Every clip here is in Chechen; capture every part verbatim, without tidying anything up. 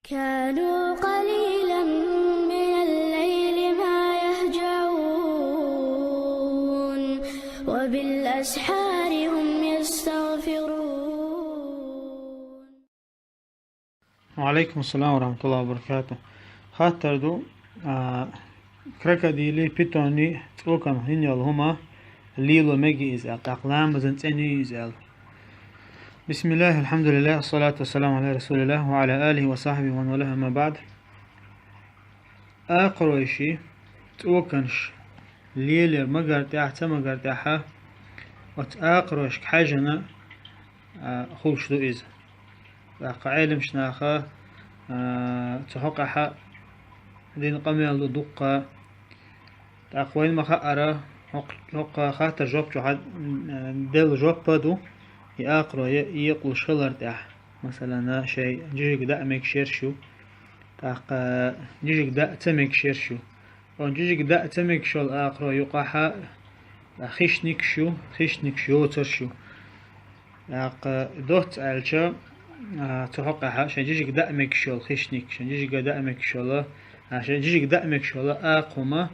كانوا قليلا من الليل ما يهجعون، وبالأسحار هم يستغفرون. وعليكم السلام ورحمة الله وبركاته. Хаттар ду, а, крокодили, питони цӀокан хиниял хӀума лело меги из аьл, тӀаккха ламазан цӀени из аьл. بسم الله، الحمد لله، الصلاة والسلام على رسول الله وعلى آله وصحبه ومن والاه، أما بعد. Акхаройши цӀоканш лелер магар тӀехь, ца магар тӀехьа, оцу акхаройшка хьаьжжина, а, хуьлуш ду иза. ТӀаккха Ӏеламчу наха, а, цу хьокъехьа дина къамел ду дуккха. ТӀаккха вайна ма-хаъара, хӀокху-, хӀокху хаттар жоп чу хьа-, м, делла жоп а ду, и акхарой екъалуш хилар тӀехь. Масалана, шайн жижиг даа мегаш ерш ю, тӀаккха жижиг даа ца мегаш ерш ю. Оцу жижиг даа ца мегаш йолу акхарой юкъахьа хищникаш ю, хищникаш йоцурш ю. ТӀаккха доцца аьлча, а, цу хьокъехьа шайн жижиг даа мегаш йолу хищник, шайн жижиг даа мегаш йолу, а, шайн жижиг даа мегаш йолу акха хӀума,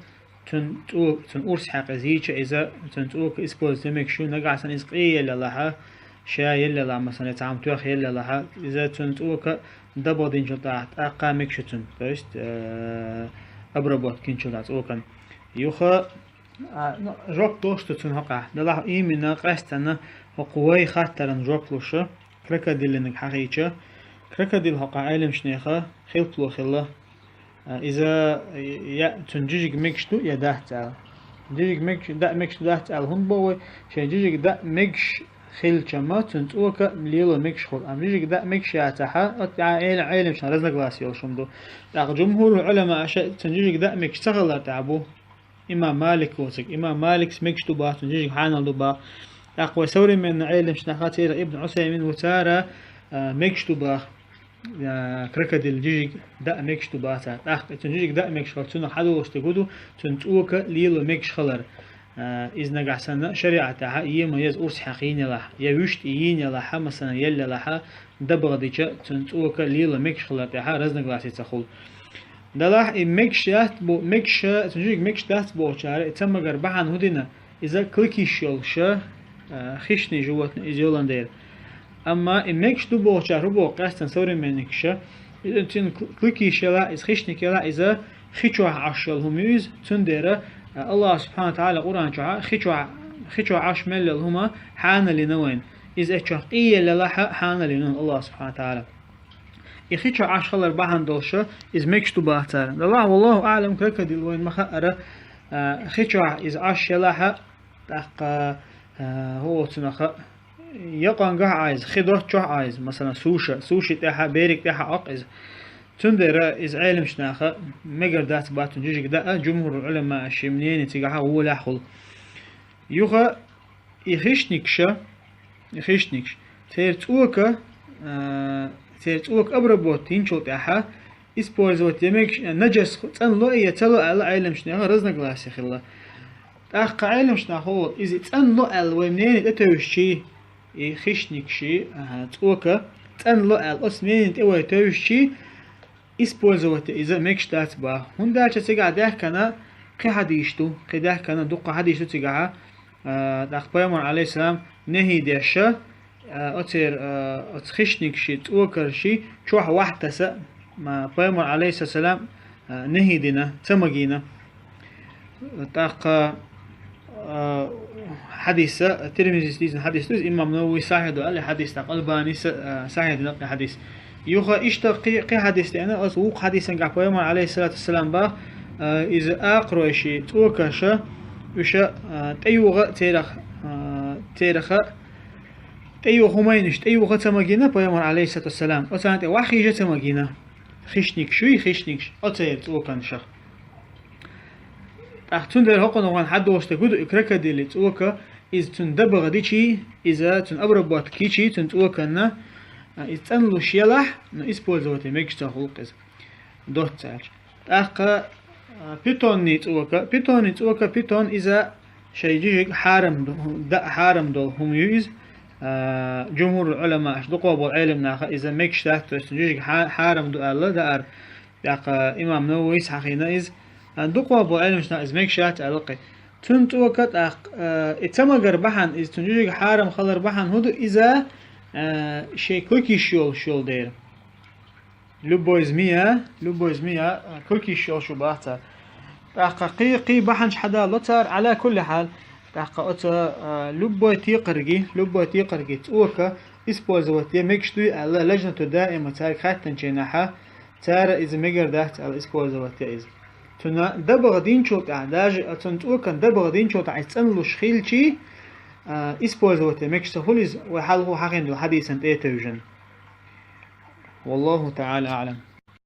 цуьнан цӀо-, цуьнан урс хьаькъ иза йийча, иза цуьнан цӀока использовать мегаш ю, нагахь санна иза къе еллалахьа, ша еллалахь, масалан, цхьа хӀума тоьхна еллалахьа, иза цуьнан цӀока дабагӀа динчул тӀаьхьа, тӀаккха мегаш ю цуьнан, то есть, э, обработка йинчул тӀаьхьа цӀокан. Юха, а, ну, жоп долуш ду цуьнан хӀокъехь. Делахь именно къаьстина хӀокху вай хаттаран жоп луша, крокодилиниг хьахийча, крокодил хӀокху Ӏеламчу неха хилпало хилла. А, иза, я, цуьнан жижиг мегаш ду, я дац аьлла. Жижиг мегаш, даа мегаш ду, дац аьлла хӀунда боху вай? Шайн жижиг даа мегаш хилча-м, цуьнан цӀока лело мегаш хуьлу. Амма жижиг даа мегаш яцахьа, оцу тӀехь Ӏелам-, Ӏеламчу разногласия йолуш хӀума ду. ТӀаккха жумхӀурул Ӏулама аша цуьнан жижиг даа мегаш ца хилар тӀехь бу. Имам Малик воцург. Имам Маликс мегаш ду боху, цуьнан жижиг хьанал ду боху. ТӀаккха вай современный Ӏеламчу наха, церан Ибн Ӏусаймин ву, цара, а, мегаш ду боху, а, крокодил жижиг даа мегаш ду боху цара. ТӀаккха цуьнан жижиг даа мегаш хилча, цунах хьадолуш дерг хӀун ду, цуьнан цӀока лело мегаш хилар. А, иза нагахь санна шариӀатехьа ема еза урс хьаькъ йийна елахь, я вуьшта йийна елахьа, масалан, елла елахьа, дабагӀа дича, цуьнан цӀока лело мегаш хилар тӀехьа разногласия ца хуьлу. Делахь и мегаш яц бо-, мегаш, цуьнан жижиг мегаш дац бохучара, и ца магар бахьана хӀун дина, иза клыкаш йолуш, а, хищный животное иза йолан дера. Амма и мегаш ду бохучара хӀун боху къаьстина современникаша, иза цуьнан кл-, клыкаш елахь, иза хищник елахь, иза хи чохь Ӏаш йолу хӀума ю иза, цундела, а, Аллах субхьана ва тагӀала Къуръан чохь хи чохь, хи чохь Ӏаш мел йолу хӀума хьанал йина вайна. Иза эццахь къе еллалахьа хьанал йина Аллах субхьана ва тагӀала. И хи чохь Ӏаш хилар бахьана долуша, иза мегаш ду боху цара. Делахь, валлаху аӀлам, крокодил вайна ма-хаъара, а, хи чохь иза Ӏаш елахьа, тӀаккха, а, хӀун олу цунах, якъангахь Ӏа иза, хи доцчохь Ӏа иза, масалан, суша, суши тӀехьа, берег тӀехьа Ӏоккху иза. Цундела иза Ӏеламчу наха мегар дац боху цуьнан жижиг даа, жумхӀурул Ӏулама ши мнение цигахьа гӀолехь хуьлу. Юха и хищникаша, и хищникаш, церан цӀока, а, церан цӀока обработка йинчул тӀаьхьа использовать я мегаш, нажас цӀанло я ца ло аьлла Ӏеламчу нехан разногласия хилла. ТӀаккха Ӏеламчу наха олу, иза цӀанло аьлла вай мнение тӀетевжичи, и хищникаши, а, цӀока цӀанло аьлла оцу мнение тӀе вай тевжичи, использовать я иза мегаш дац боху. ХӀунда аьлча цигахь даьхкина кхин хьадисаш ду, кхин даьхкина дуккха хьадисаш ду цигахьа. А, тӀаккха пайхамар, алейхиссалам, нехӀи деш, а, оцеран, а, оцу хищникаши, цӀокарши чохь вахьтаса, ма, пайхамар, алейхиссалам, а, нехӀи дина, ца магийна. ТӀаккха, а, хьадиса, Тирмизис дийцина хьадис ду иза, имам Навави сахьихь ду аьлла хьадис, тӀаккха Албанис, а, сахьихь дина кхин хьадис. Юха иштта кхин, кхин хьадис деана, оцу вукху хьадисангахь пайхамар, алейхиссалату вассалам, боху, а, иза акхаройши, цӀокарша, уьш, а, тӀеюха церах, а, цераха, тӀеюха хӀуманаш, тӀеюха ца магийна пайхамар, алейхиссалату вассалам. Оцарна тӀе вахьийжа ца магийна. Хищникаш юй, хищникаш, оцеран цӀоканша. ТӀаккха цундела хӀокхунах вайна хьадолуш дерг хӀун ду, и крокодили цӀока, иза цуьнан дабагӀа дичи, иза цуьнан обработка йичи, цуьнан цӀоканна, а, иза цӀанлуш елахь, но использовать я мегаш ца хуьлу иза. Доцца аьлча. ТӀаккха, а, питонни цӀока, питонни цӀока, питон иза шайн жижиг хьарам ду-, даа хьарам долу хӀума ю иза. а, джумхур Ӏуламааш, дукхагӀбола Ӏелам наха иза мегаш дац, то есть цун жижиг хьа-, хьарам ду аьлла даар. ТӀаккха имам Нававис хьахийна иза, а, дукхагӀбола Ӏелам наха иза мегаш дац аьлла кхы. Цун цӀока тӀаккха, а, и ца магар бахьан, иза цун жижиг хьарам хилар бахьан хӀун ду, иза, а, ший кулг йиш йолаш йола дера. Любой змея, любой змея, а, кулг йиш йолаш ю бах цар. ТӀаккха кхы, кхы бахьанаш хьадало цар, Ӏала кулли хьал. ТӀаккха оцу, а, любой текхарги, любой текхарги цӀока использовать е мегаш дуй аьлла, лажнату даима цаьрга хаьттинчу хенахь, цара иза мегар дац аьлла использовать е иза. Цунна дабагӀа динчул тӀаьхьа, даже оцун цӀокан дабагӀа динчул тӀаьхьа иза цӀанлуш хилчи, а, использовать е мегаш ца хуьлу иза, вай хьалха хьахийна долу хьадисан тӀе а тевжина. والله تعالى أعلم.